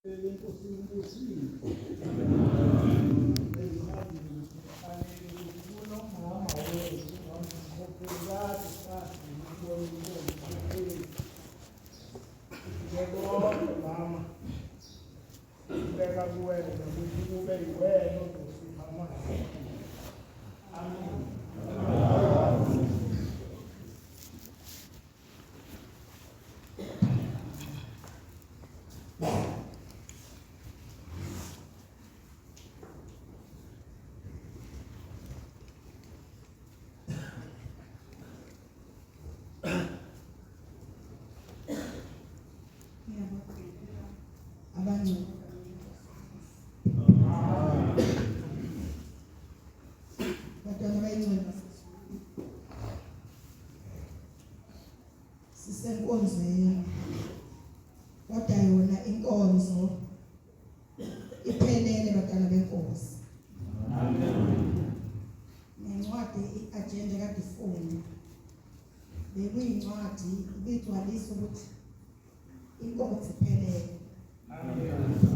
Inkosi ibusise. Kunomama wethu wamkhokheli kade sazi ukubona umkhokheli. Ngiyabonga mama. Ubeka kuwena ukuthi kube yiwena ozosipha amazwi. Amen. Abangcwele. Bantwana abayingcwele basezulwini. Sisenkonzweni. Kodwa yona inkonzo iphelele bantwana benkosi. Amen. Nencwadi iagenda kade ifundwa. Bekuyincwadi ibigcwalisa ukuthi inkonzo iphelele. Amen.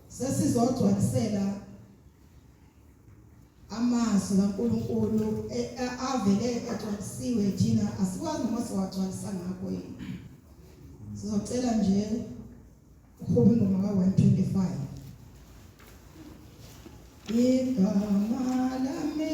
Sesizogcwalisela amazwi kaNkulunkulu e, e, avele egcwalisiwe thina asikwazi noma siwagcwalisa ngakho yini sizocela nje uhuba ingoma ka-125 igama lami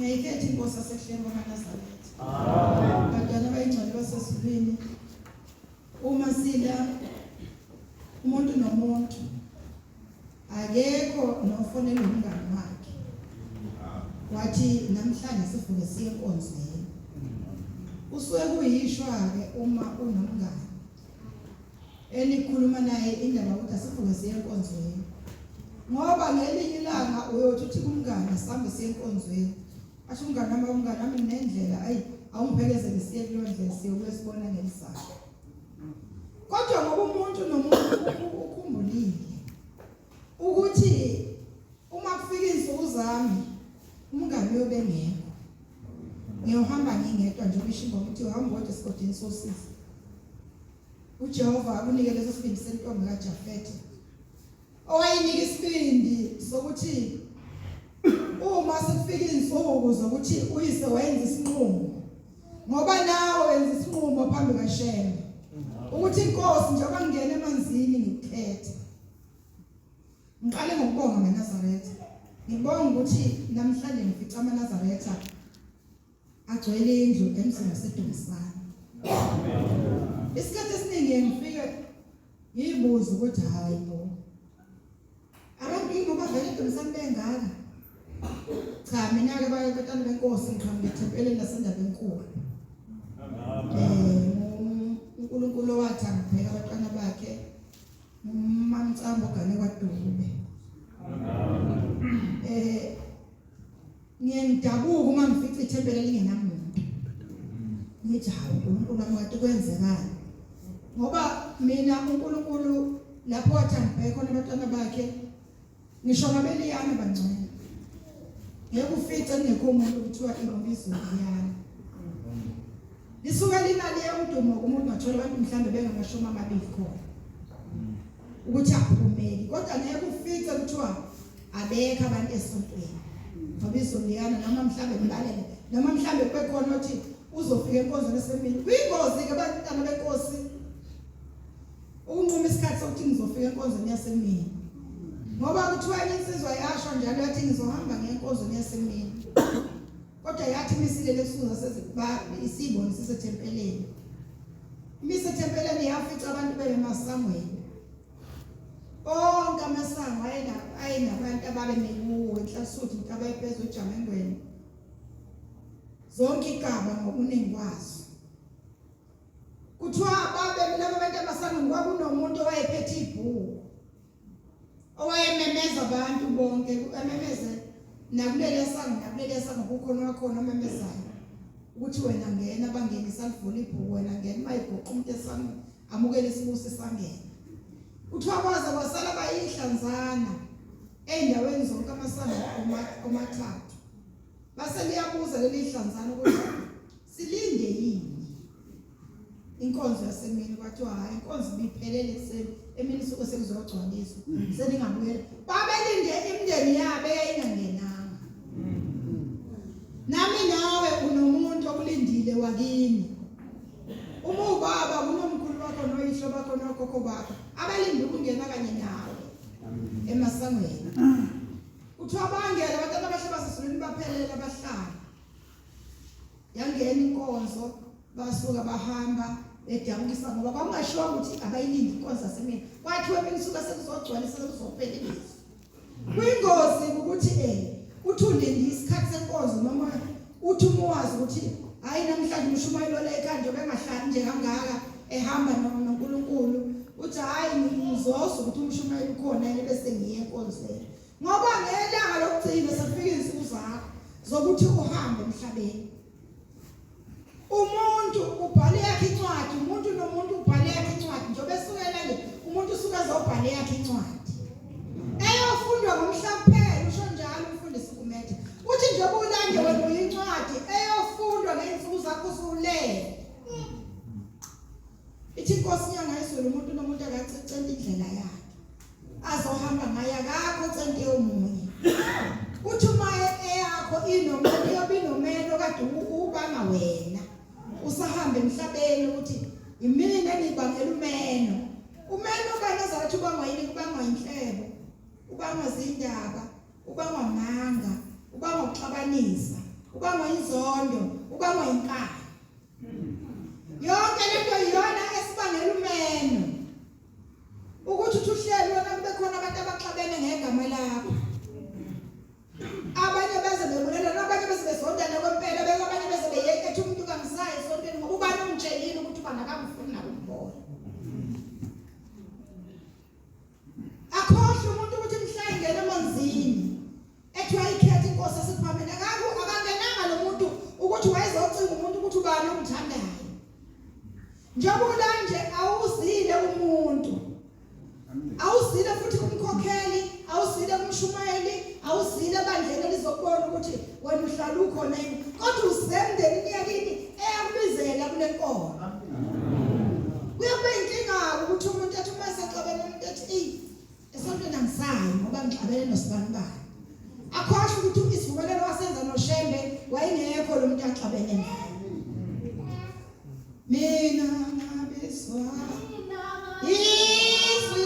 Ngiyayikhetha inkosi yasehleni kwamaNazaretha. Amen. Bantwana abayingcwele basezulwini. Uma sila umuntu nomuntu akekho nofonela umngani wakhe. Wathi namhlanje sivuke siye enkonzweni. Kusuke kuyishwa ke uma unomngani enikhuluma naye indaba ukuthi asivuke siye enkonzweni. Ngoba ngelinye ilanga uyothi uthi kumngani sihambe siye enkonzweni. Asho umngani wami umngani wami nendlela ayi awungiphelezele siye kuleyo ndlela siyobuye sibona ngelizayo. Kodwa ngoba umuntu nomuntu ukhumbulile ukuthi uma kufika izinsuku zami umngani uyobe engekho. Ngiyohamba ngingedwa nje ubisho ingoma uthi uhamba wedwa esigodini sosizi. uJehova akunike leso sibindi sentombi kaJafethe owayinika isibindi sokuthi uma sekufika izinsuku zokuthi uyise wayenza isinqumo ngoba nawe wenza isinqumo phambi kaShembe ukuthi inkosi njengoba ngingena emanzini ngikukhetha ngiqale ngokubonga amaNazaretha ngibonga ukuthi namhlanje ngifica amaNazaretha agcwele indlu emzini waseDumisani isikhathi esiningi ngifike ngiyibuza ukuthi hayi bo abantu ingoba vele eDumisani bengaka cha mina-ke bayabantwana benkosi ngiqhamuka ethempeleni lasendaba enkulu uNkulunkulu owathi angibheka abantwana bakhe uMamcambo ogane kwaDube Ngiye ngidabuka uma ngifica ithempeli elingenamuntu. Ngithi hawu uNkulunkulu wami kade kwenzekani? Ngoba mina uNkulunkulu lapho wathi angibheke khona abantwana bakhe ngisho ngabeliyana bangcwele. Ngeke ufice kungekho umuntu kuthiwa ingoba izulu liyana. Lisuke linaliye udumo kumuntu ngathola abantu mhlambe bengamashumi amabili khona. Ukuthi akuphumeki kodwa ngeke ufice kuthiwa abekho abantu esontweni ngoba izoliyana noma mhlambe kulalele noma mhlambe kube khona othi uzofika enkonzweni esemini kuyingozi ke bantwana benkosi ukunquma isikhathi sokuthi ngizofika enkonzweni yasemini ngoba kuthiwa enye insizwa yasho njalo yathi ngizohamba ngenkonzweni yasemini kodwa yathi imisile lesuza seziba isibona sisethempeleni imisethempeleni yafica abantu bebemasangweni Onke amasango ayenabantu ababemi kuwo, inhlasuthu, intabayipeza, ujamengweni, zonke igaba ngokuningi kwazo. Kuthiwa babemi laba bantu amasangweni kwakunomuntu owayephethe ibhuku owayememeza abantu bonke ememeze nakuleli sango nakuleli sango kukhona wakhona omemezayo ukuthi wena ngena bangenisa livula ibhuku wena ngena mayiguqa umuntu esangweni amukele isibusi sangena kuthiwa kwaze kwasala bayihlanzana ey'ndaweni zonke amasango omathathu base liyabuza leli hlanzana ukuthi silinde yini inkonzo yasemini kwathiwa hhayi inkonzo ibiphelele ekuseni emini suke sekuzogcwaliswa seningabuyela babelinde imindeni yabo eyayingangenanga nami nawe unomuntu okulindile wakini Uma ubaba kunomkhulu wakho noyihlo bakho nokhokho bakho abalinde ukungena kanye nawe emasangweni. Kuthiwa bangena abantwana abahle basezulwini baphelela bahlala. Yangena inkonzo basuka bahamba bedabukisa ngoba kwakungashiwo ukuthi abayilindi inkonzo yasemini. Kwathiwa emini suka sekuzogcwalisa sekuzophela ilizwe. Kuyingozi ukuthi eh uthi ulinde isikhathi senkonzo noma uthi uma wazi ukuthi hayi namhlanje umshumayeli ole ekhaya nje bengahlali nje kangaka ehamba noNkulunkulu uthi hayi ngizozwa ukuthi umshumayeli ukhona yini bese ngiye enkonzweni ngoba ngelanga lokugcina sekufika izinsuku zakho zokuthi uhambe emhlabeni umuntu ubhale yakhe incwadi umuntu nomuntu ubhale yakhe incwadi njengoba esukela le umuntu usuke ezobhale yakhe incwadi eyofundwa ngomhla kuphela usho njalo umfundisi uGumede uthi njengoba ulande wena uyincwadi eyofundwa ngey'nsuku zakho usulele ithi inkosi inyanga yezulu umuntu nomuntu akacicente indlela yakhe azohamba ngaye akakho ocente omunye uthi uma eyakho inomelo iyobe inomelo kade ubanga wena usahamba emhlabeni ukuthi imina engibangela umeno umeno kaNazaretha ubangwa yini kubangwa inhlebo ubangwa zindaba ubangwa manga ubangwa ukuxabanisa ubangwa inzondo ubangwa inkani yonke lento iyona esibangela umeno ukuthi uthi uhleli wena kube khona abantu abaxabene ngegama lakho abanye beze bebulelana abanye beze bezondana kwempela bese abanye beze beyeka ethi umuntu kangisayi esontweni ngoba ubani ungitshelile ukuthi ubani akamfuni nakumbona akhohlwe umuntu ukuthi mhla ingena emanzini ethiwa ikhetha inkosi yasephambili akakho akangenanga lo muntu ukuthi wayezocinga umuntu ukuthi ubani omthandayo njengoba ulanje awuzile umuntu awuzile futhi kumkhokheli awuzile kumshumayeli awuzile ebandleni elizokubona ukuthi wena uhlala ukhona yini Kodwa usemndenini yakini eyakubizela kule nkolo. Kuye kube inkinga ukuthi umuntu athi uma esexabene umuntu ethi eyi esontweni angisayi ngoba ngixabene nosibanibani. Akhohlwe ukuthi isivumelwano wasenza noShembe wayengekho lo muntu axabene naye. Mina ngabizwa izwi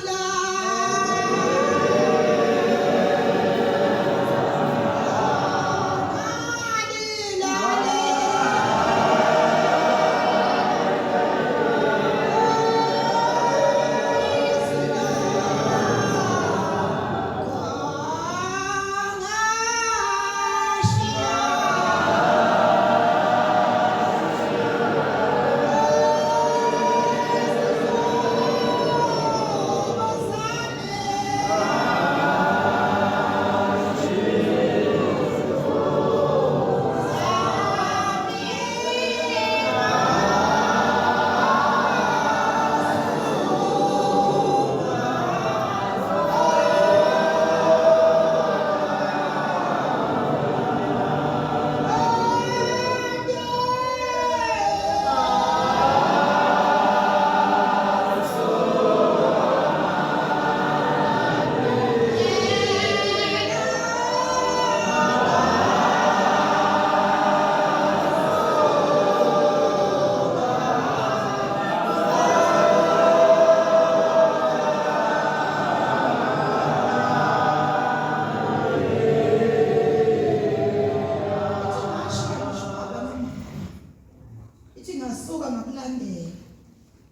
Ithi ngasuka ngakulandela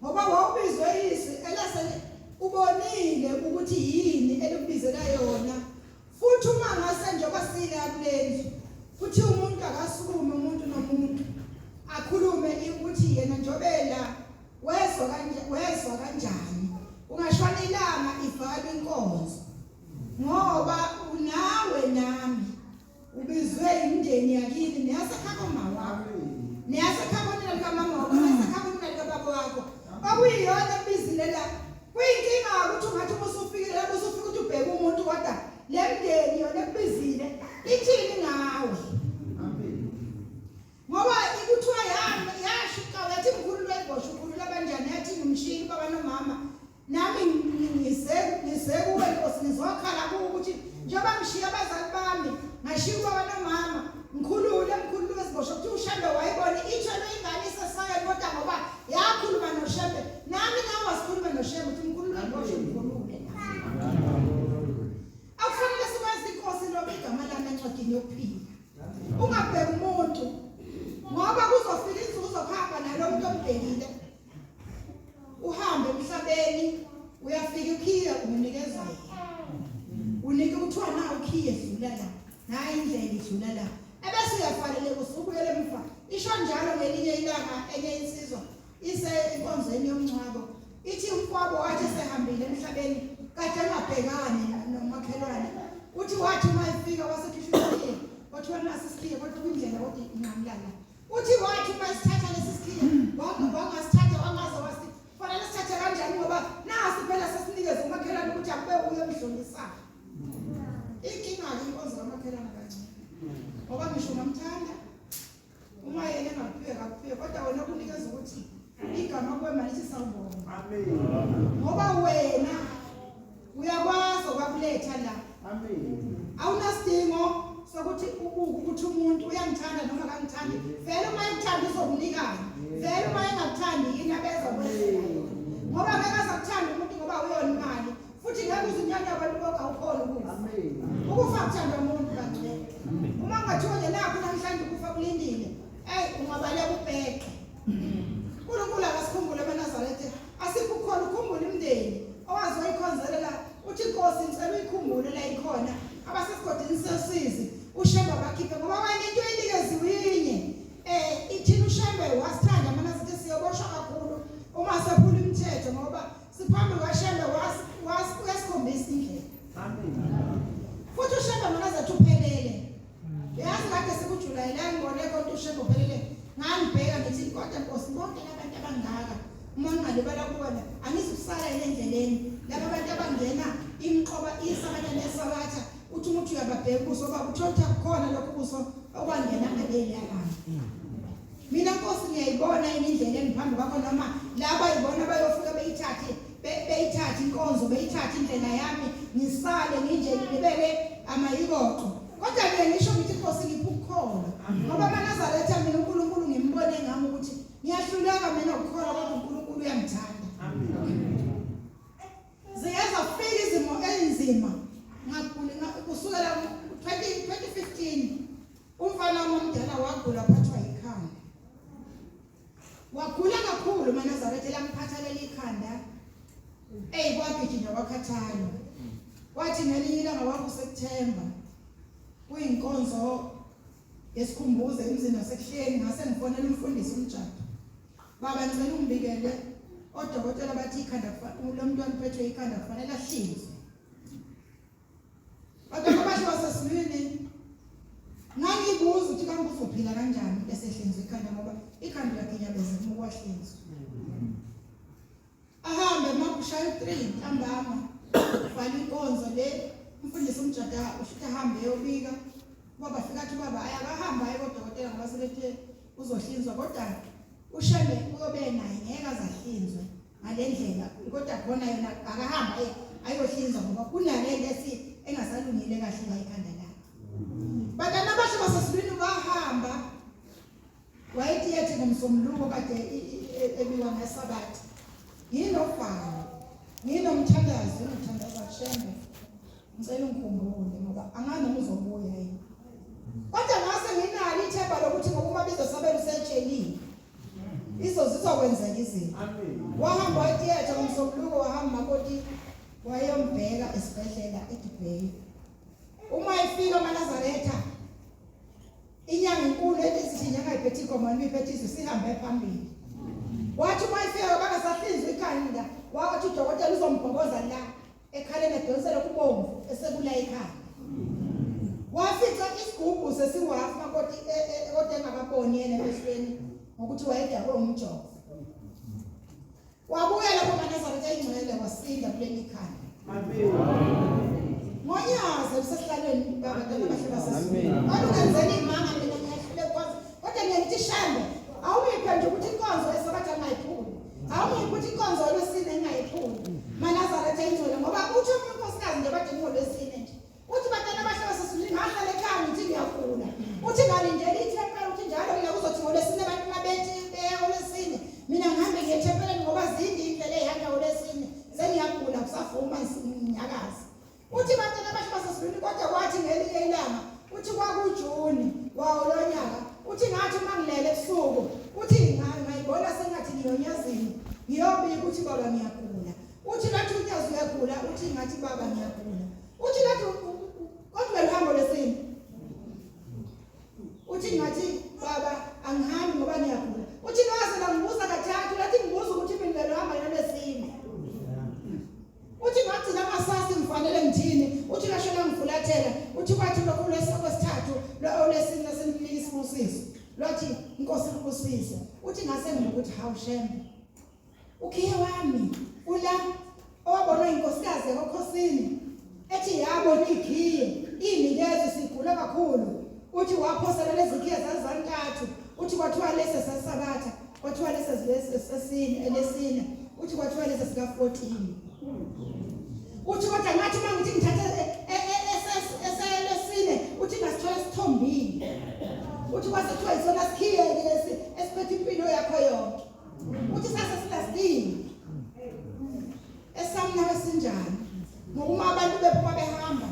ngoba wawubizwe izwi elase ubonile ukuthi yini elikubizela yona futhi uma ngase njengoba sila kulendlu futhi umuntu akasukume umuntu nomuntu akhulume ukuthi yena njobela wezwa kanje wezwa kanjani ungashona ilanga ivalwe inkonzo ngoba unawe nami ubizwe imindeni yakini neyasekhabo mawakho neyasekhabo nina likamama wakho neyasekhabo nina likababa wakho okuyiyona ekubizile la kuyinkinga ukuthi ungathi uma usufikile lapho usufika ukuthi ubheke umuntu kodwa le mndeni yona ekubizile ithini ngawe ngoba ikuthiwa yami yasho iqawe yathi mkhulu lwegosha ukhulula kanjani yathi ngimshini baba nomama nami ngize ngize kuwe nkosi ngizokhala kuwe ukuthi njengoba ngishiya abazali bami ngashiya ubaba nomama ngikhulule mkhulule wezibosha ukuthi ushembe wayibona itsho lo ingane isesakeni kodwa ngoba yakhuluma noshembe nami nawe wasikhulume noshembe ukuthi mkhulule wezibosha ngikhulule akufanele sikwazi inkosi loba igama lami encwadini yokuphila ungabheki umuntu ngoba kuzofika insuku uzokuhamba nalo muntu ombhekile uhambe emhlabeni uyafika ukhiye umnikeza yena unike kuthiwa na ukhiye dlula la nayi indlela idlula la ebese uyafanele usubuyele emva isho njalo ngelinye ilanga enye insizwa ise enkonzweni yomngcwabo ithi umfowabo wathi esehambile emhlabeni kade engabhekani nomakhelwane uthi wathi uma efika wasekhishwa isikhiye kwathiwa nasi isikhiye kodwa kwindlela kodwa inqamula la uthi wathi uma esithatha lesi sikhiye wangasithatha wangaze wasi fanele sithathe kanjani ngoba nasi phela sesinikeze umakhelwane ukuthi akube uye emdlulisayo inkinga-ke inkonzo kamakhelwane kancane ngoba ngisho ungamthanda uma yena engakuphiwe kakuphiwe kodwa wena kunikeza ukuthi igama kuwe malithi sawubona Amen. Ngoba wena uyakwazi okwakuletha la. Amen. Awunasidingo sokuthi ubuke ukuthi umuntu uyangithanda noma akangithandi. Vele uma ekuthanda uzokunikani. Vele uma engakuthandi yini abeza kwenzela yona. Ngoba ngeke azakuthanda umuntu ngoba uyona imali. Futhi ngeke uze unyanya abantu bonke awukhona ukufa. Amen. Ukufa kuthanda umuntu kancane. Uma kungathiwa nje nakho namhlanje ukufa kulindile, eyi ungabaleka ubheqe. uNkulunkulu akasikhumbule amaNazaretha asikho ukhona ukhumbule imndeni owazi wayikhonzelela uthi inkosi ngicela uyikhumbule la ikhona abasesigodini sosizi uShembe bakhiphe ngoba wena into oyinikeziwe inye eh ithini uShembe wasithanda amaNazaretha siyoboshwa kakhulu uma sephula imithetho ngoba siphambi kwaShembe was uyasikhombisa indlela Amen. Futhi uShembe amaNazaretha uphelele. Yazi kade sikuJuly la ngibone konke uShembe uphelele. Ngangibheka ngithi kodwa Nkosi bonke labantu abangaka uma ngingalibala kuwena angizukusala yini endleleni. Laba bantu abangena imiqoba isabatha nesabatha uthi umuntu uyababheka ubuso babo uthole ukuthi akukhona lokho ubuso okwangena ngaleli langa. Mina Nkosi ngiyayibona yini indlela engiphambi kwakho noma laba yibona bayofika beyithathe beyithathe inkonzo beyithathe indlela yami ngisale nginje ngibeke amayikoqo. Kodwa ngiye ngisho ngithi Nkosi ngipha ukukholwa. Ngoba amaNazaretha mina uNkulunkulu ngimbone ngami ukuthi ngiyahluleka mina ukukholwa kodwa uNkulunkulu uyangithanda. Amen. Zike zafika izimo ezinzima ngagula kusukela 2015 umfana wami omdala wagula waphathwa yikhanda. Wagula kakhulu maNazaretha lamphatha leli khanda. Ey kwagijinywa kwakhathalwa. Kwathi ngelinye ilanga kwakuSeptember kuyinkonzo yesikhumbuzo emzini wasekuhleni ngase ngifonela umfundisi umjado. Baba ngicela ungibikele odokotela bathi ikhanda lo mntwana uphethwe ikhanda kufanele ahlinzwe. Kodwa abasho basesilwini ngangibuza ukuthi kambe uzophila kanjani umuntu esehlinzwe ikhanda ngoba ikhanda lakhinyabeza uma kwahlinzwa. Ahambe uma kushaya u-3 ntambama vala inkonzo le umfundisi umjada ushuthi ahambe eyobika ubaba fika athi ubaba ayakahamba aye kodokotela ngoba sebethe uzohlinzwa kodwa ushembe uyobe naye ngeke azahlinzwe ngale ndlela kodwa khona yena akahamba ayohlinzwa ngoba kunale nto esi engasalungile kahle la ikhanda lakhe. Bantwana abasha basesilwini bahamba wayethi yethi ngomsombuluko kade ebiwa ngesabatha nginovalo nginomthandazo ngithandaza kushembe ngicela ungikhumbule ngoba angani noma uzobuya yini kodwa ngase nginalo ithemba lokuthi ngoba umabizo sabelo usetshelile izozizokwenzeka izinto wahamba wayetiyetha ngomsombuluko wahamba makoti wayombheka esibhedlela eDubai uma efika amaNazaretha Inyanga enkulu ethi sithi inyanga iphethe inkomo noma iphethe izwe sihambe phambili. Wathi uma ifika bangasahlinzwa ikhanda wathi udokotela uzombhoboza la ekhaleni edonsela kubomvu esekula ikhanda. Wafica isigubhu sesiwafu makoti e, e, kodwa engakaboni yena emehlweni ngokuthi wayedakwe umjovo. Wabuya lapho maNazaretha ingcwele wasinda kuleli khanda. Amen. Ngonyaze usesihlalweni baba ntwana bahle basesizweni. Kodwa ungenzela imanga mina ngiyahlule kwazi. Kodwa ngiyakuthi shande awungiphe nje ukuthi inkonzo esabatha ngingayiphuli. Awungiphe ukuthi inkonzo yolwesine ngingayiphuli. MaNazaretha ingcwele ngoba uthi omunye unkosikazi nje bade ngolwesine nje. Uthi bantwana abahle basesizulwini ngahlala ekhaya ngithi ngiyagula. Uthi ngalindela ithempeli uthi njalo mina kuzothi ngolwesine abantu mabethi beya ngolwesine mina ngihambe ngiye ethempelini ngoba zinde indlela ehamba ngolwesine sengiyagula kusavuma nginyakaza. Uthi bantwana abahle basesizulwini kodwa kwathi ngelinye ilanga uthi kwakuJuni wawo lo nyaka uthi ngathi uma ngilele ebusuku uthi ngayibona sengathi ngiyonyazini ngiyobika ukuthi baba ngiyagula. Uthi lathi unyazi uyagula uthi ngathi baba ngiyagula. Uthi lathi kodwa luhambo lwesini. Uthi ngathi baba angihambi ngoba ngiyagula. Uthi lwaze langibuza kathathu lathi ngibuza ukuthi mina luhamba nalwesini. Uthi ngagcina ngasasi ngifanele ngithini. Uthi lashona ngifulathela. Uthi kwathi lokho lwesithathu lwesini lasemnika isibusiso. Lwathi inkosi ikubusise. Uthi ngase nginokuthi hawu shembe. Ukhiye wami ula owabonwa inkosikazi yakokhosini ethi yabona ikhiye inikeza sigula kakhulu uthi waphosela lezi khiye zazantathu uthi kwathiwa lesi sasabatha kwathiwa lesi lesi sesine elesine uthi kwathiwa lesi sika 14 uthi kodwa ngathi uma ngithi ngithathe eselesine uthi ngasithola sithombile uthi kwase kuthiwa isona sikhiye lesi esiphethe impilo yakho yonke uthi sase silahlile esami nawe sinjani ngokuma abantu bephuma behamba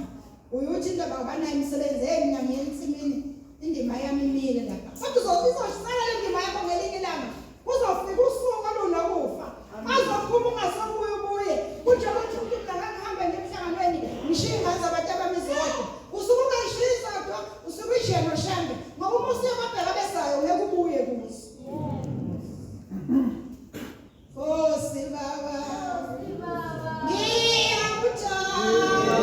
uyuthi into abanayo imisebenzi hey mina ngiye ensimini indima yami imile lapha kodwa uzosala le ndima yakho ngelinye ilanga kuzofika usuku olunokufa azophuma ungasobuye ubuye kunjengokuthi umuntu mina ngangihambe ngiye emhlanganweni ngishiye ingane zabantu abami zodwa usuke ungayishiyi zodwa usuke uyishiye noshembe ngoba uma usuye kwabheka besayo ngeke ubuye kuso Nkosi Baba, ngiyakuthanda.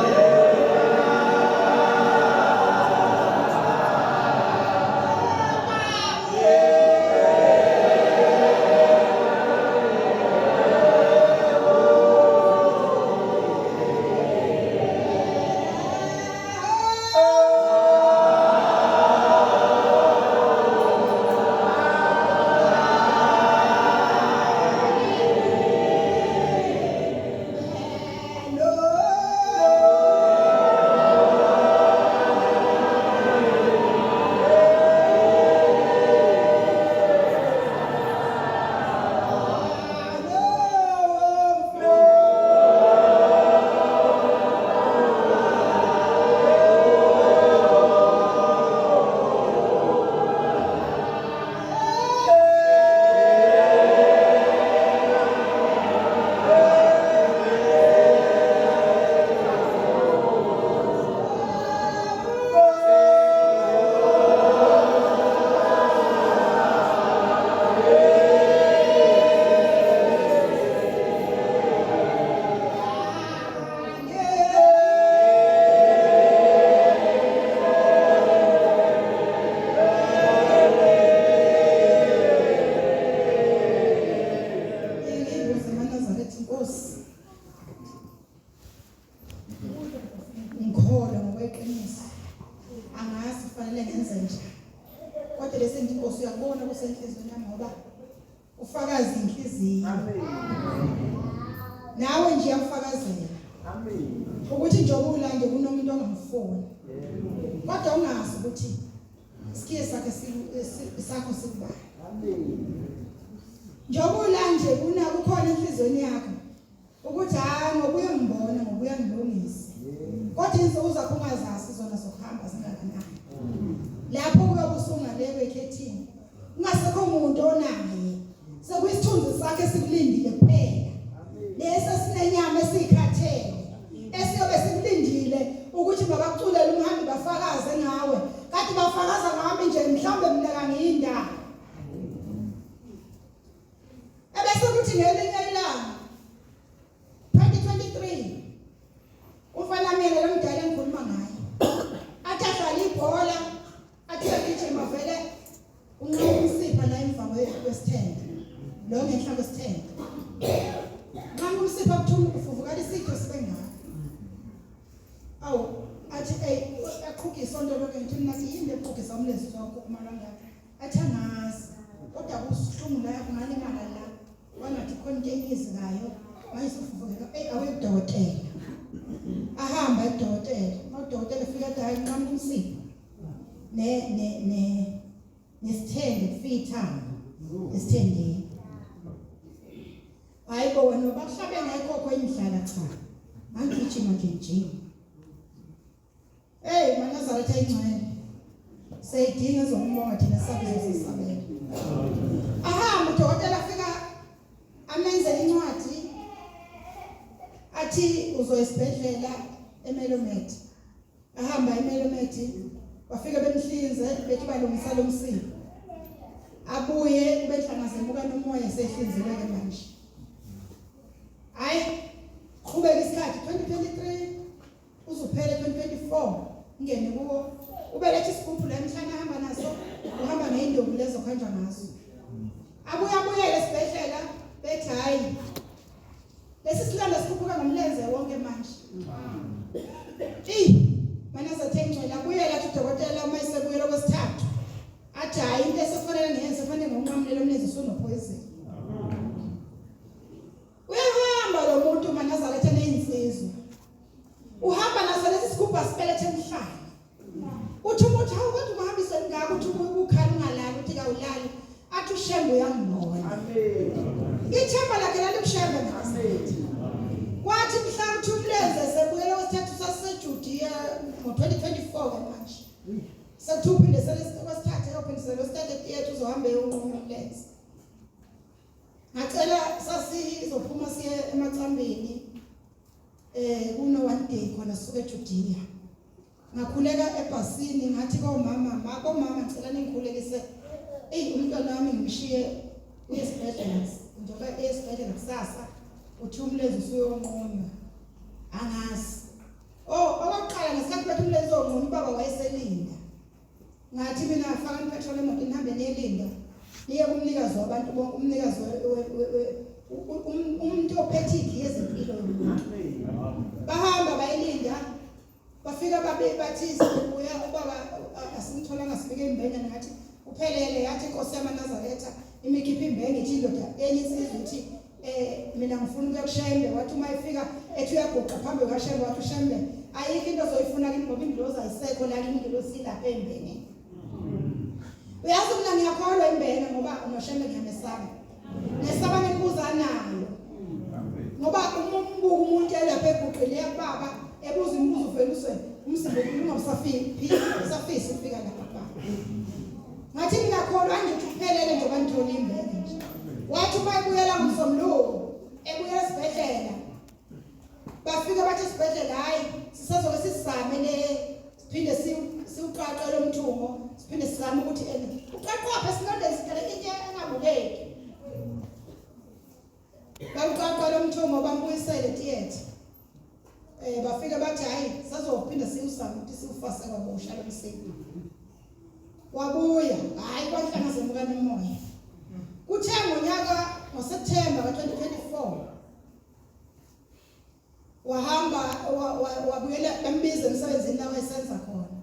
Kufakaza inhliziyo. Amen. Nawe nje iyakufakazela. Amen. Ukuthi njengoba ulande kunomuntu ongamfuni. Yebo. Kodwa ungazi ukuthi isikhiye sakhe sakho sikubani. Amen. Njengoba ulanje kuna kukhona enhlizweni yakho ukuthi hayi ngoba uyangibona ngoba uyangilungisa. Yebo. Kodwa insuku zakho ungazazi zona zokuhamba zingakanani. Lapho kuyobe usungalekwe ekhethini. Kungasekho umuntu onaye. Sekuyisithunzi sakhe sikulindile kuphela. Lesi sinenyama esikhathele. Esiyobe sikulindile ukuthi mabakuculele umhambi bafakaze ngawe. Kade bafakaza ngami nje mhlawumbe mina kangiyindaba. Ebese kuthi ngelinye ilanga 2023 umfana mina lo mdala engikhuluma ngaye athi adlala ibhola athi uyagijima vele unqoba umsipha la emva kwesithende lo ngenhla kwesithende nqama umsipha kuthuma kufuvukala isitho sibe ngaka awu athi ey aqhuga isonto lokho ngithi mina yini leqhugisa umlenze wakho uma kangaka athi angazi kodwa kusihlungu la kungalimala la wangathi khona into enyizikayo manje sufuvukela ey awuye kudokotela ahamba edokotela udokotela efika athi hayi nqamuka umsipha ne ne ne nesithende kufika ithambo esithendeni hayi bo wena bakuhlabe ngekhokho indlala cha ngangigijima nje ngijima Hey maNazaretha ingcwele. Seyidinga ezokumbonga thina sabizo sisabela. Ahamba udokotela afika amenzele incwadi athi uzoya esibhedlela eMelomed. Ahamba eMelomed bafike bemhlinze bethi balungisa lo msipha. Abuye kube nhlangazemuka nomoya sehlinziwe ke manje. Hayi qhubeka isikhathi 2023 uzuphele 2024 ungene kuwo ubeletha isigubhu la emhlane ahamba naso uhamba ngeyindoku lezo kuhanjwa ngazo abuye abuyele esibhedlela bethi hhayi lesi silonda sikhuphuka ngomlenze wonke manje eyi manazethe ingcwele abuyele athi udokotela uma esebuyela okwesithathu athi hhayi into esefanele ngiyenze fanele ngokunqamulela umlenze usunophoyizini Uyahamba lo muntu maNazaretha neyinsizwa. Uhamba naso lesi sigubhu asibelethe emhlane. Uthi umuntu hawu kodwa ungahambise ngaka uthi ukukhala ungalali uthi kawulali athi uShembe uyangibona. Amen. Ithemba lakhe lalikuShembe Amen. Kwathi mhla uthi umlenze sebuyela kwesithathu saseJudiya ngo-2024 ke manje. Sekuthiwa uphinde kwesithathu eyophindisela kwesithathu etiyethu uzohamba eyonquma umlenze. Ngacela sasizophuma siye emacambeni eh kuno one day khona suke eJudea. Ngakhuleka ebhasini ngathi komama, ma komama ngicela ningikhulekise. Ey umntwana wami ngimshiye uye esibhedlela njengoba esibhedlela kusasa uthi umlenze usuyonqunywa. Angazi. Oh okokuqala ngesikhathi bethi umlenze uzonqunywa ubaba wayeselinda. Ngathi mina fakani petrol emotweni nihambe niyelinda niye kumnikazi wabantu bonke umnikazi umuntu ophethe igiye zempilo yomuntu. Bahamba bayilinda bafika babe bathi sibuya ubaba asimtholanga sifike imbengane ngathi uphelele yathi inkosi yamaNazaretha imikhipha imbenge ithi indoda enye insizwa ithi eh mina ngifuna ukuya kuShembe wathi uma efika ethi uyaguqa phambi kukaShembe wathi uShembe ayikho into ozoyifuna kimi ngoba ingilozi ayisekho la kimi ingilozi ilapha embene uyazi mina ngiyakholwa imbene ngoba unoShembe ngiyamesaba nesaba nemibuzo anayo ngoba uma umbuka umuntu elapha eguqile yakubaba ebuza imibuzo uvele uzwe umzimba ungabusafiki usafisa ukufika lapha kubaba ngathi mina kholwa nje ukuthi uphelele njengoba ngithole imbenge nje wathi uma ebuyela ngomsombuluko ebuyela esibhedlela bafika bathi esibhedlela hayi sisazoke sisizame le siphinde siwuqaqe lo mthungo siphinde sizame ukuthi uqaqwaphi esilondeni siphele into engabukeki bawuqaqa lo mthungo bambuyisele theatre eh bafika bathi hayi sazophinda siwusame ukuthi siwufase kwabusha lo msebenzi wabuya hayi kwahlanga zemuka nomoya kuthe ngonyaka ngoSeptember ka-2024 wahamba wabuyela bambiza emsebenzini la wayesenza khona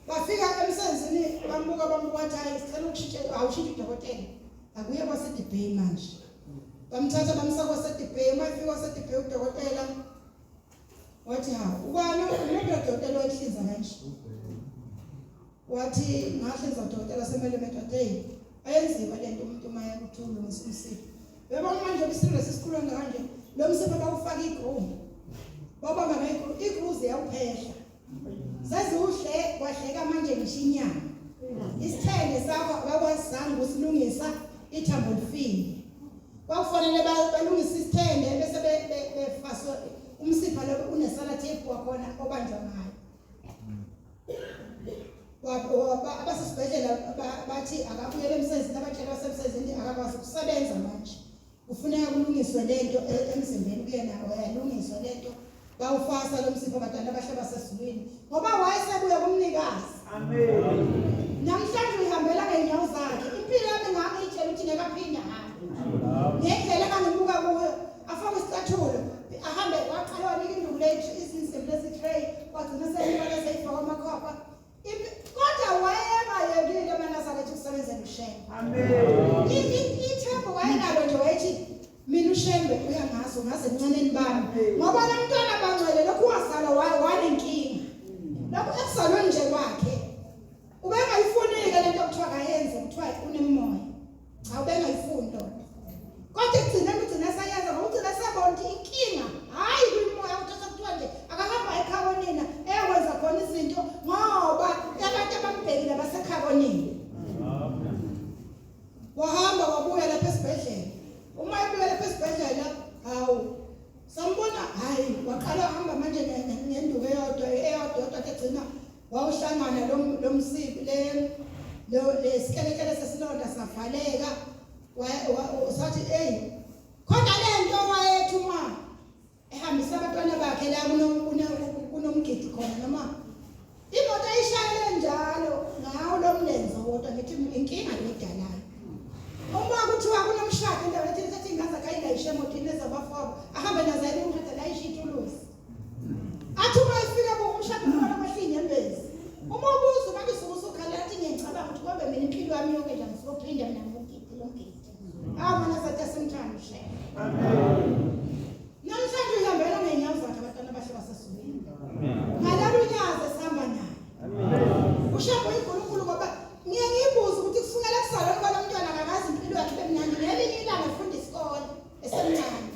bafika emsebenzini bambuka bambuka wathi hayi sicela ukushintshe awushintshe udokotela Akuye kwaseDibay manje. Bamthatha bamsa kwaseDibay, uma efika kwaseDibay udokotela wathi ha, ubani umuntu udokotela wayihlinza kanje. Wathi ngahlinza udokotela semele wathi hey, ayenziwa lento umuntu uma ekuthi ulungisa umsipha. Uyabona manje isilo lesikhulu kanje, lo msipha bawufaka igroove. Babamba ngegroove, igroove ziyawuphehla. Seziwuhle kwahleka manje ngisho inyama. Isithende sakho abakwazanga ukusilungisa ithambo lifile. Kwakufanele balungise isithende bese befaswa umsipha lo unesala tape wakhona obanjwa ngayo. Abasesibhedlela bathi akabuyele emsebenzini, abatshela basemsebenzini akakwazi ukusebenza manje. Kufuneka kulungiswe lento emzimbeni kuyena, oyalungiswa lento. Bawufasa lo msipha abadala abahle basezulwini ngoba wayesebuya kumnikazi. Amen. Namhlanje uyihambela ngeenyawo zakhe. Impilo yami ngangiyitshela ukuthi ngeke aphinde ahambe. Ngendlela engangimuka kuyo, afake isicathulo, ahambe waqala wanika induku le izinsimbi lezi tray, wagcina seyinika seyifaka amakhopha. Kodwa wayengayekile amaNazaretha ukusebenzela uShembe. Amen. Ithemba wayenalo nje wayethi mina uShembe uyangazi ungaze encaneni bami. Ngoba lo mntwana bangcwele lokhu wazalwa wanenkinga. Lokhu ekuzalweni nje kwakhe ubengayifuni-ke lento okuthiwa kayenze kuthiwa unemoya. Cha ubengayifuni lona. Kodwa ekugcineni ugcina seyenza ngoba ugcina sebona ukuthi inkinga hhayi kwimoya ukuthi sekuthiwa nje akahamba ekhabonina eyokwenza khona izinto ngoba abantu abambhekile basekhabonina. Wahamba wabuya lapha esibhedlela. Uma ebuya lapha esibhedlela, hawu sambona hayi waqala wahamba manje ngenduku eyodwa eyodwa kodwa egcina wawuhlangana lo msibi le lesikelekele sesilonda savaleka sathi hey khona lento wayethi uma ehambisa abantwana bakhe la kunomgidi khona noma imoto ayishayele njalo ngawo lo mlenze wodwa ngithi inkinga le idalayo. Uma kuthiwa kunomshado endaweni ethile sethi ingane zakhe ayingayishe emotweni ezabafowabo ahambe nazo aye kumshado layishe ithuluzi. Athi uma efika kumshado ubona kwehla inyembezi. Uma ubuza ubaba isuke usukhala athi ngiyacabanga ukuthi kodwa mina impilo yami yonke nje angisophinda mina ngigidi lo mgidi. Awu mina sathi asimthanda uShembe. Amen. Namhlanje uyihambela ngeenyawo zakhe abantwana abahle basezulwini. Amen. Ngalolu nyazi esihamba naye. Amen. UShembe uyinkulunkulu ngoba ngiye ngiyibuze ukuthi kusukela ekuzalweni kwalo mntwana akakazi impilo yakhe bemnandi ngelinye ilanga efunda isikole esemncane.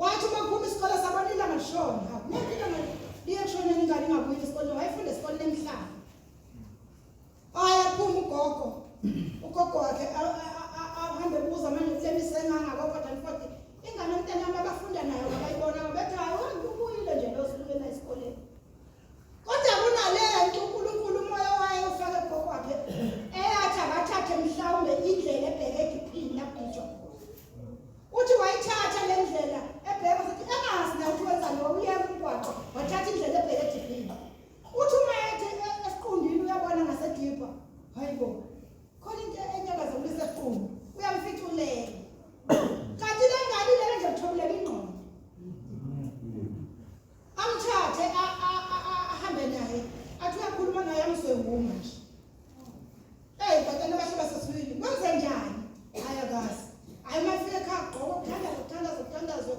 Wathi uma kuphuma isikole sabona ilanga lishona. Hawu, nanti ilanga liyashona ingane ingabuyeli esikoleni. Wayefunda esikoleni emhlaba. Ayaphuma ugogo. Ugogo wakhe ahambe ebuza manje kule misenganga kodwa futhi ingane mntanami abafunda nayo abayibona bethi hayi ubuyile nje lo sibuyela esikoleni. Kodwa kunalento uNkulunkulu umoya waye ufake ugogo wakhe eyathi akathathe mhlawumbe indlela ebheke ediphini lapho. Uthi wayithatha le ndlela ebheka futhi engazi na ukuthi wenzani wawuyeka umgwaqo wathatha indlela ebheke ediphini. Uthi uma ethi esiqundini uyabona ngasedipha. Hayibo. Khona into enyakaza kulesequndu. Uyamfica ulele. Kanti le ngane ilele nje kuthobulela ingqondo. Amthathe ahambe naye. Athi uyakhuluma naye amzwe nguma nje. Hey batana bahle baseswini. Kwenze njani? Hayi akazi. Hayi uma efika ekhaya gqoka ukuthandaza ukuthandaza ukuthandaza.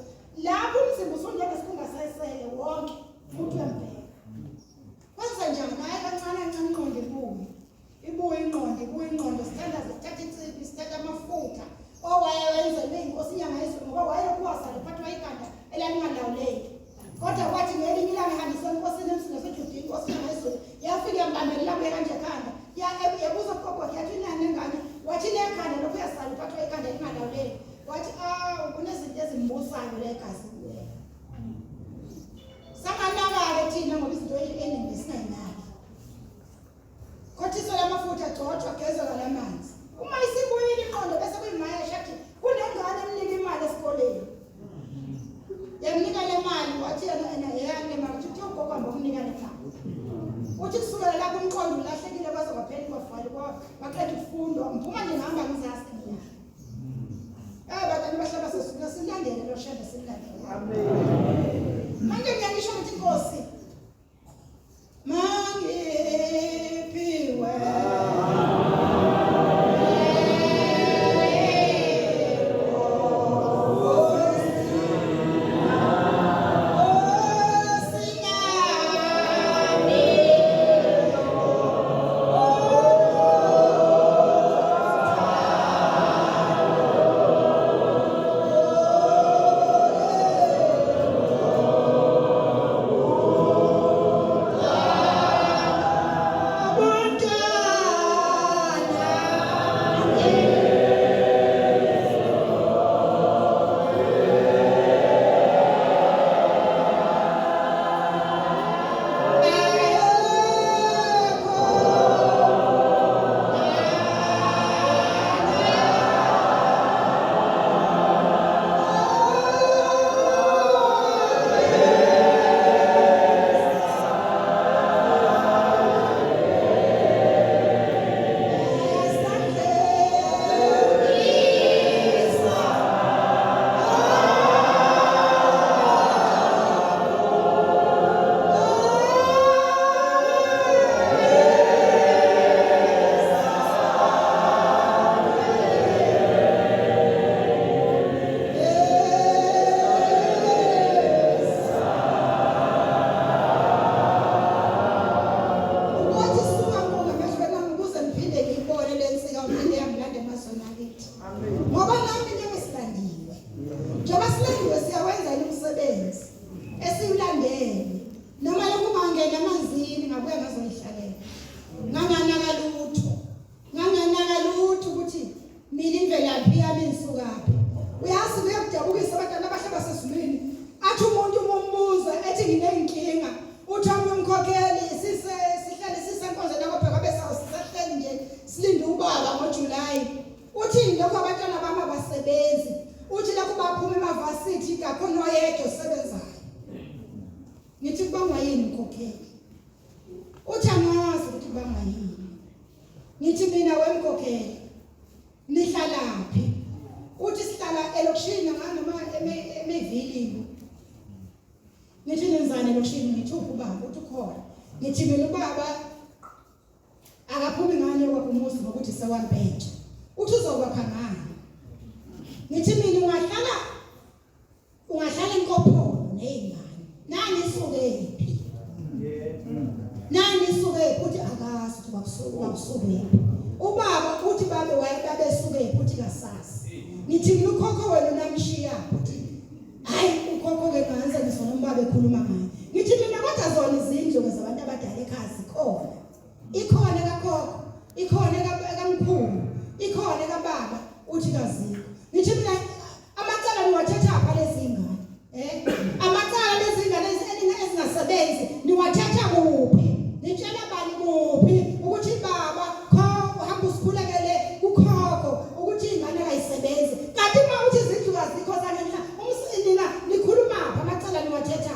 Lapho umzimba usunjengesikhumba sesele wonke futhi uyambheka. Kwenze njani? Hayi kancane kancane ingqondo ibuye. Ibuye ingqondo, ibuye ingqondo sithandaze sithathe insiphi, sithathe amafutha owayewenzelwe inkosi inyanga yezulu ngoba wayelokhu wazala uphathwa ikhanda elalingalawuleki. Kodwa kwathi ngelinye ilanga ehambiswa enkosini emsini yaseJudiya inkosi inyanga yezulu yafika yambambelela kuye kanje ekhanda. Yabuza ugogo wakhe yathi inani lengane wathi inekhanda lokhu uyazala uphathwa ikhanda elingalawuleki. Wathi awu kunezinto ezimbusayo la egazini kuwena. Sanganaka-ke thina ngoba izinto eningi singayinaki. Khothiswa lamafutha agcotshwa agezwa ngalamanzi. Uma isibuyile inqondo bese kuyimayesha athi kunengane emnika imali esikoleni. Yamnika le mali wathi yena ena yeyami le mali uthi ugogo hamba umnika le mali. Uthi kusukela lapho umqondo ulahlekile kwaze kwaphela kwafali kwaqeda ukufundwa ngiphuma nje ngihamba ngizazi mina. Eh batana bahlaba sesifuna silandele lo Shembe silandele. Amen. Manje ngiyanisho ukuthi inkosi mangiphiwe. Nganganaka lutho. Nganganaka lutho ukuthi mina imvelaphi yami ngisukaphi. Uyazi kuyakudabukisa abantwana abahle basezulwini. Athi umuntu uma umbuza ethi nginenkinga, uthi omunye umkhokheli sise sihlale sisenkonzweni yakobheka bese sisahleli nje silinde ubaba ngoJuly. Uthi lokho abantwana bami abasebenzi. Uthi lokho baphuma emavasithi kakhona oyedwa osebenzayo. Ngithi kubangwa yini mkhokheli? Uthi angazi ukuthi kubangwa yini. Ngithi mina wemkhokheli nihlalaphi? Uthi sihlala elokishini nganoma emevilini. Ngithi nenzani elokishini? Ngithi uphi ubaba? Uthi ukhona. Ngithi mina ubaba akaphumi ngani okwakhe umuzi ngokuthi sewampetsha. Uthi uzokwakha ngani? Ngithi mina ungahlala Ungahlala enkopholo nezingane. Nani isuke phi? Nani isuke phi uthi akazi ukuthi bakusuka bakusuke phi. Ubaba uthi babe waye babesuke phi uthi kasazi. Ngithi mina ukhokho wena unamshiya uthi hayi ukhokho ke nganze ngizona umbaba ekhuluma ngaye. Ngithi mina kodwa zona izindlu ke zabantu abadala ekhaya zikhona. Ikhona kakhokho, ikhona kamkhulu, ikhona kababa uthi kazikho. Ngithi mina amacala niwathatha pha lezi ngane. Eh? Amacala lezi ngane ezingasebenzi niwathatha kuphi? Nitshela bani kuphi ukuthi baba kho uhamba usikhulekele kukhokho ukuthi ingane kayisebenzi. Kanti uma uthi izindlu kazikho zangenhla umsinina nikhuluma pha amacala niwathetha.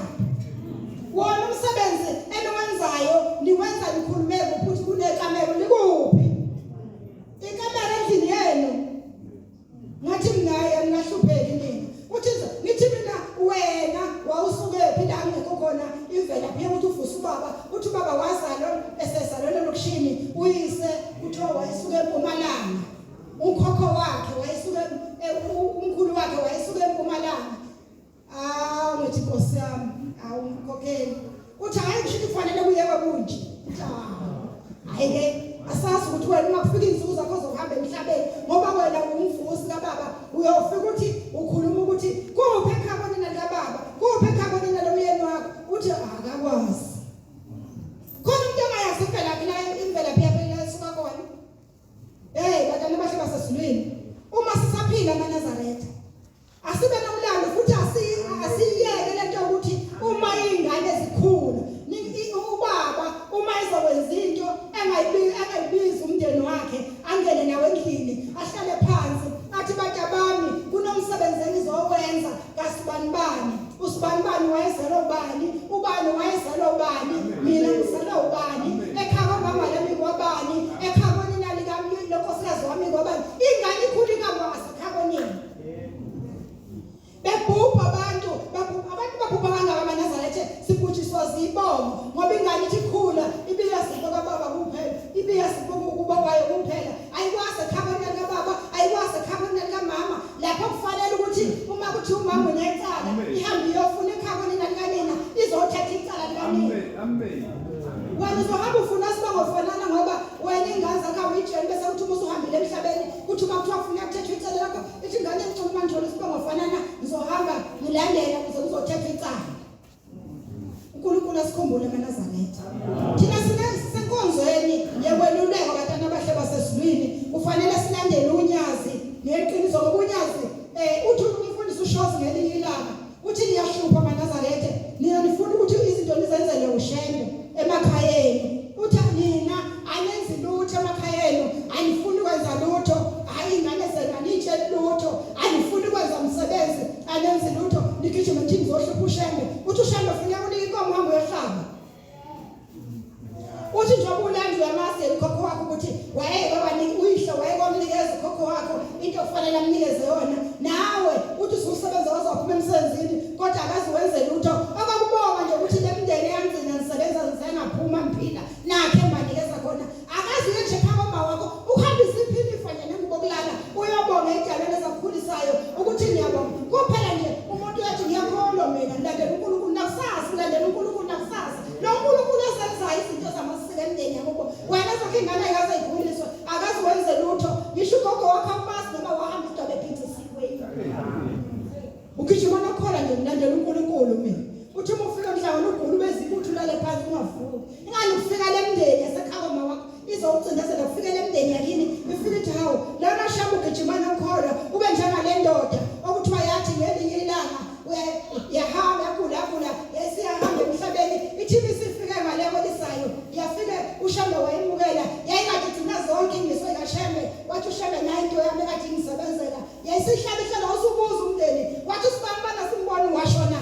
Wona umsebenzi eniwenzayo niwenza nikhulume kuphi ukuthi kunekamelo likuphi? Ikamelo endlini yenu. Ngathi mina angingahlupheki mina. Uthi ngithi mina wena wawusuke phi la ngekho khona imvelaphi yokuthi uvuse ubaba uthi ubaba wazalwa esezalelwe elokishini uyise kuthiwa wayesuke empumalanga ukhokho wakhe wayesuke umkhulu wakhe wayesuke empumalanga Awu ngithi Nkosi yami, awu mkhokheli. Uthi hayi ngisho kufanele kuyekwe kunje. Uthi hayi ke asazi ukuthi wena uma kufika izinsuku zakho zokuhamba emhlabeni ngoba wena ungumvusi kababa uyofika ukuthi ukhuluma ukuthi kuphi ekhaya konina likababa kuphi ekhaya konina lomyeni wakho uthi akakwazi khona umuntu ongayazi imvelaphi la imvelaphi yakhe la esuka khona hey bantwana abahle basezulwini uma sisaphila amaNazaretha Asibe nomlando futhi asiyeke lento yokuthi uma izingane zikhula ubaba uma ezokwenza into engayibizi umndeni wakhe angene nawo endlini ahlale phansi athi bantabami kunomsebenzi engizowenza kasibanibani usibanibani wayezalwa ubani ubani wayezalwa ubani mina ngizalwa ubani ekhaya kwamama lami kwabani ekhaya konina likankosikazi wami kwabani ingane ikhula ingakwazi ekhaya konina Bebhubha abantu, babhubha abantu babhubha kangaka amaNazaretha sibhujiswa zibongo ngoba ingane ithi khula ibiya sipho kababa kuphela, ibiya sipho kuba kwayo kuphela. Ayikwazi ekhabeni likababa, ayikwazi ekhabeni likamama. Lapho kufanele ukuthi uma kuthi umama unecala, ihambe iyofuna ekhabeni likanina, izothatha icala likanina. Amen. Wena uzohamba ufuna sibongo fanana ngoba wena ingane zakho awuyitsheli bese uthi uma usuhambile emhlabeni kuthi uma kuthiwa kufuneka kuthethwe icala lakho ithi ingane ngicela uma ngithola isibongo fanana ngizohamba ngilandela ukuze kuzothethwa icala. uNkulunkulu asikhumbule amaNazaretha. Thina sisenkonzweni yekweluleka abantwana abahle basezulwini kufanele silandele unyazi neqiniso ngoba unyazi uthi umfundisi ushozi ngelinye ilanga uthi niyahlupha amaNazaretha nina nifuna ukuthi izinto nizenzele uShembe emakhaya enu uthi nina anenzi lutho emakhaya enu anifuni ukwenza lutho hayi ingane zenu aniyitsheli lutho anifuni ukwenza umsebenzi anenzi lutho nigijima nithi nizohlupha uShembe uthi uShembe funeka unike inkomo uhambe uyohlaba uthi njengoba ulanda uyamazi yena ukhokho wakho ukuthi wayeke wanika uyihlo wayeke wamnikeza ukhokho wakho into okufanele amnikeze yona nawe uthi ususebenza waze waphuma emsebenzini kodwa akazi wenze lutho okwakubonga nje ukuthi le mndeni eyangcina ngisebenza ngisengaphuma ngiphila nakhe engibanikeza khona akazi uye nje phambi komama wakho uhambise iphinifa nje nengubo kulala uyobonga edalweni ezakukhulisayo ukuthi ngiyabonga kuphela nje umuntu uyathi ngiyakholwa mina ngilandela uNkulunkulu nakusasa ngilandela uNkulunkulu nakusasa lo nkulunkulu osenzayo izinto zamasiko emndeni yakubo wena zakhe ingane ayikaze ikhuliswe akaze wenze lutho ngisho ugogo wakho akumazi noma wahamba idobe ephithisiwe ugijima nokukhola nje ngilandela uNkulunkulu mina uthi uma ufika mhlawumbe ugula ube zibuthu ulale phansi ungavuki ingani ufika le mndeni yasekhaya mama wakho Bathi usibanibani asimboni washona.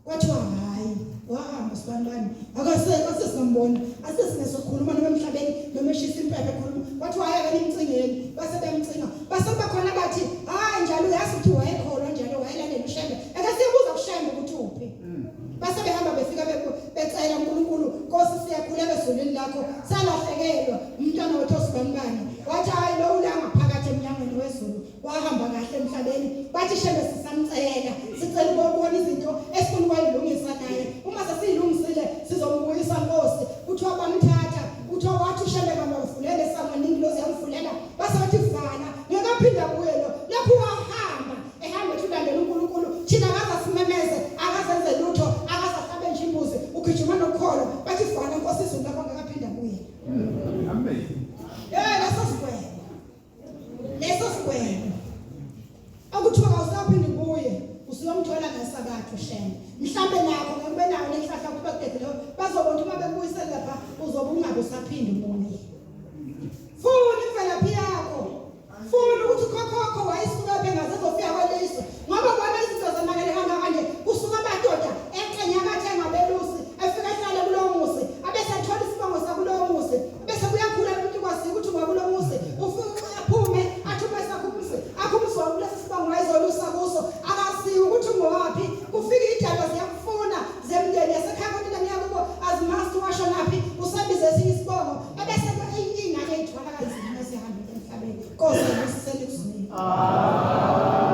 Kwathiwa hayi wahamba sibanibani akasekho asesingambona asesingesokhuluma noma emhlabeni noma eshisa impepha ekhuluma. Kwathiwa hayi ake nimcingeni, base bemcinga. Base bakhona bathi hayi njalo uyazi ukuthi wayekholwa njalo wayelandela uShembe. Ake siyobuza kuShembe ukuthi uphi. Base behamba befika becela uNkulunkulu, Nkosi siyakhuleka ezulwini lakho, salahlekelwa umntwana wethu osibanibani. Wathi hayi lo ula ngaphakathi emnyangweni wezulu, wahamba kahle emhlabeni. Bathi Shembe sisamcela, sicela ukubona izinto esifuna ukwayilungisa naye. Uma sesiyilungisile sizombuyisa Nkosi. Kuthiwa bamthatha, kuthiwa wathi uShembe kamavulele esangweni ingilozi yamvulela, base bathi vala, ngeke aphinde abuye lo. Lokhu wahamba ehamba ethi ulandela uNkulunkulu thina akaze asimemeze akazenze lutho akaze ahlabe nje imbuzi ugijima nokholo bathi fana nkosi izulu lakho ngakaphinda kuye. Amen. Leso sigwebo, leso sigwebo okuthiwa kawusaphinde kuye usuyomthola ngesabatha uShembe mhlambe nakho ngeke nayo lenhlahla ukuthi bakudedele bazobona uma bekubuyisela lapha uzobe ungabe usaphinde ubuye. Funa imvelaphi yakho. Funa ukuthi ukhokhokho wayesuka phi engaze ezofika kwelizwe ngoba bona izinto zonakele kangaka nje kusuka amadoda eqenyakathi engabelusi efika ehlale kulowo muzi abese ethola isibongo sakulowo muzi bese kuyakhula umuntu kwaziwa ukuthi ungakulo muzi ufike aphume athi uma esakhumuse akhumuswa kulesi sibongo wayezolusa kuso akaziwa ukuthi ungowaphi kufika idalwa ziyakufuna zemndeni yasekhaya kodwa niyakubo azimazi washonaphi usabiza esinye isibongo ebese ingane ithwala kanzima esihambile emhlabeni. Nkosi ibusisele kuzwini. Amen.